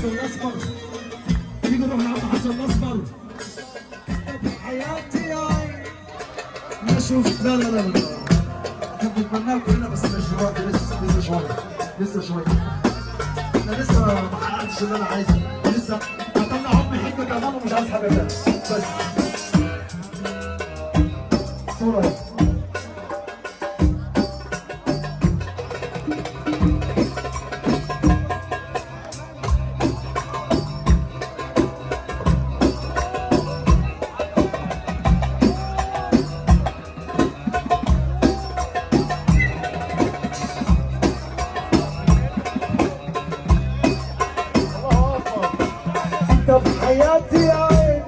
حسن الاسمر، تيجي نروح لعم حسن الاسمر. حياتي يا عين ما شوف. لا لا لا لا، احنا بنتمناها كلنا بس مش دلوقتي، لسه شوية، لسه شوية. انا لسه ما حققتش اللي انا عايزه، لسه هطلع امي حتة كمان ومش عايز حاجة تانية. بس صوره اهي. طب حياتي يا عين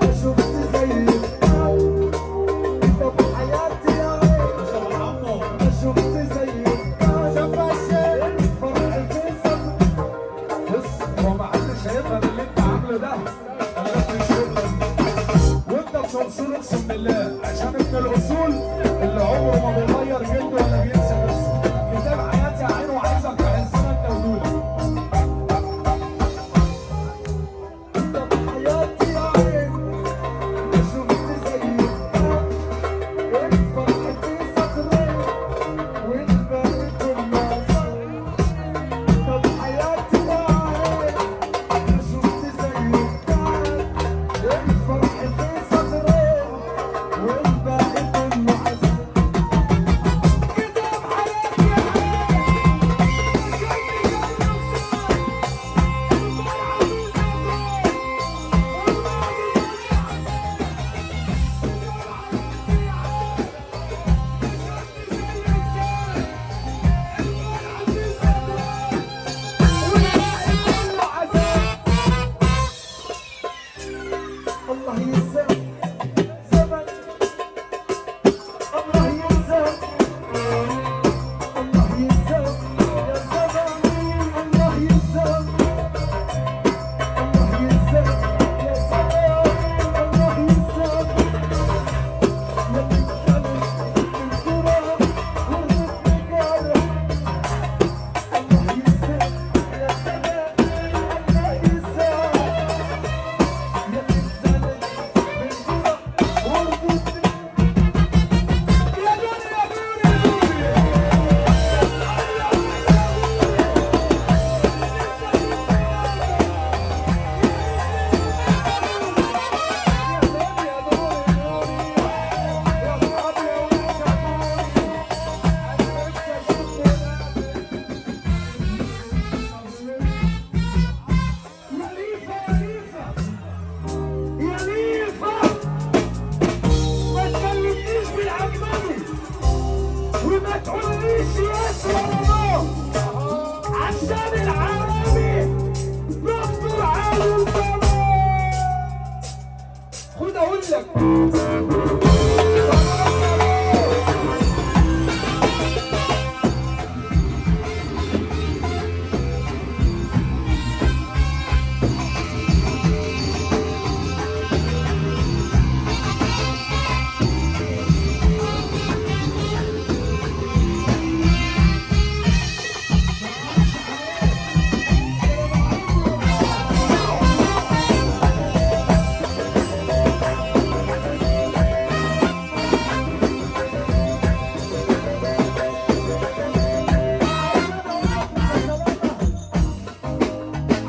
ما شفت زيك، طب حياتي يا عين ما شفت زيك، الفرح في صدري. بص، هو ما حدش هيفهم اللي انت عامله ده الا في الشغلة دي، وانت ابن اصول اقسم بالله، عشان ابن الاصول اللي عمره ما بيغير جلده ولا بينسى نفسه. كتاب حياتي يا عين وعايزك تحسنا انت ودولة. طب حياتي يا عين ما شفت زيك، الفرح في صدري والباقي كله عذاب. طب حياتي يا عين ما شفت زيك، الفرح في صدري والباقي كله عذاب. كتاب حياتي يا الله يسلم زمن، الله يسلم، الله يسلم يا زمن، الله يسلم، الله يسلم يا زمن، الله يسلم. يا بتسلم التراب والرزق جارح، الله يسلم يا زمن، الله يسلم. يا بتسلم التراب والرزق. يا دنيا يا دنيا يا دنيا. يا ليفا يا ليفا يا ليفا، ما تكلمنيش بالعجمي وما تقوليش yes ولا no، عشان العالمي دكتور عادل صلاح. خد اقول لك.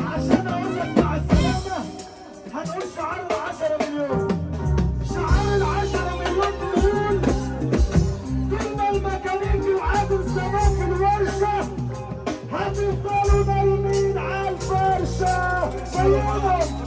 عشان اقول لك مع السلامة هنقول شعار ال10 مليون. شعار ال10 مليون بيقول: طول ما الميكانيكي وعادل زمان في الورشة هتفضلوا نايمين على الفرشة. سيدهم.